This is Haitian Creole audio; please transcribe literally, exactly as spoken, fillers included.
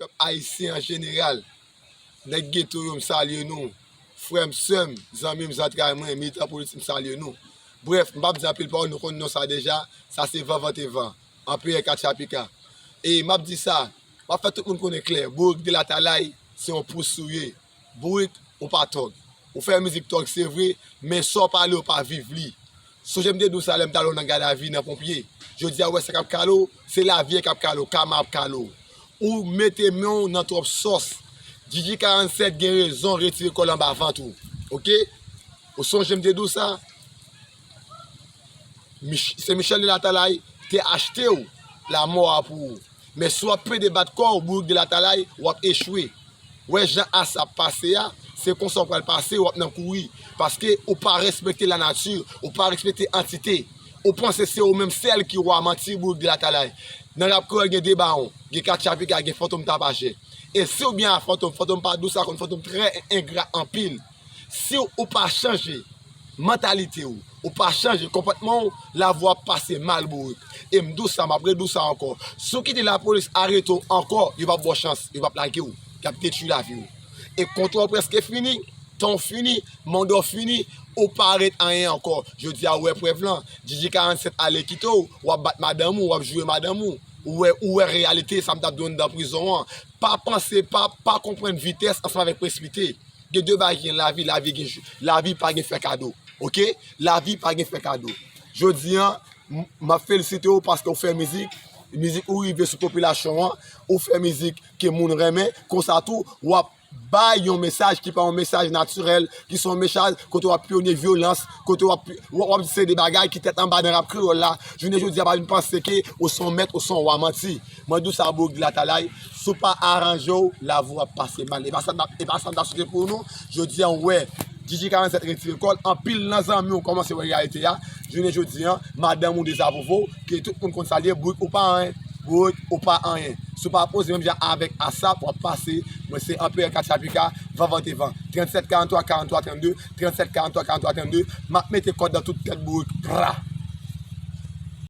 Pèp ayisyen an jeneral, nèg geto yo, m salye nou. Frè m, sè m, zanmi m, zantray mwen, militan politik, m salye nou. Brèf, m p ap di anpil pawòl, nou konn non sa deja, sa se Vanvantevan, Anperè Katchapika. E m ap di sa, m ap fè tout moun konnen klè, Bourik de Latalay, se yon pous ou ye. Bourik, ou pa tòg. Ou fè mizik tòg, se vre, men sa w pale, ou pa viv li. Sonje m te di w sa lè m t al nan gadavi nan ponpye. Jodi a, ou wè sa k ap kale w, se lavi a k ap kale w, kama ap kale w. Ou mete men w nan twòp sòs. Didi karannsèt gen rezon retire kò l anba vant ou. Oke? Ou sonje m te di w sa? Mich-, se Michel de Latalay te achte w, lanmò a pou ou. Men si w ap pede bat kò w, Bourik de Latalay, w ap echwe. Wè jan ASAP pase a, se konsa w pral pase, w ap nan kouri. Paske ou pa respekte lanati, ou pa respekte antite. Ou panse se ou menm sèl ki wa manti, Bourik de Latalay. Nan rap kreyòl gen de bawon, gen Katchapika, gen Fantom Tapajè. E si w byen a Fantom, Fantom pa dous, sa konn Fantom trè engra anpil. Si w pa chanje mantalite w, ou pa chanje konpòtman w, lavi w ap pase mal, Bourik. E m di w sa, m ap redi w sa ankò. Si w kite lapolis arete w ankò, yo p ap ba w chans, yo p ap lage w. Y ap detwi lavi w. E kontra w prèske fini, tan w fini, manda w fini, ou pa ret anyen ankò. Jodi a, ou wè prèv lan. Didi karannsèt ale kite w, w ap bat madanm ou, w ap joure madanm ou. Ou wè, ou wè reyalite, sa m t ap di w anndan prizon an. Pa panse, pa, pa konprann vitès ansanm avèk presipite. Gen de bagay ki gen lavi, lavi gen jou, lavi pa gen fè kado. Oke? Lavi pa gen fè kado. Jodi an, m, m ap felisite w paske w fè mizik. Mizik ou rive sou popilasyon an, ou fè mizik ke moun renmen. Konsa tou, w ap bay yon mesaj ki pa yon mesaj natirèl, ki se yon mesaj kote w ap pyone vyolans, kote w ap, w ap di se de bagay ki tèt anba nan rap kreyòl la. Jounen jodi a, pa vin panse ke ou se yon mèt, ou se yon wa manti. Mwen di w sa, Bourik de Latalay, si w pa aranje w, lavi w ap pase mal. E pa sa m t ap, e pa sa m t ap swete pou nou. Jodi a, w wè, Didi karannsèt retire kò l, anpil nan zanmi w kòmanse wè reyalite a. Jounen jodi a, madanm ou dezapwouve w, ke tout moun konn sa l ye, Bourik ou pa anyen, Bourik ou pa anyen. Si w pa poze menm jan avèk ASAP, w ap pase. Mwen se Anperè Katchapika, Vanvantevan. Trannsèt karanntwa karanntwa trannde, trannsèt karanntwa karanntwa trannde, m ap mete kòd nan tout tèt Bourik. Pra!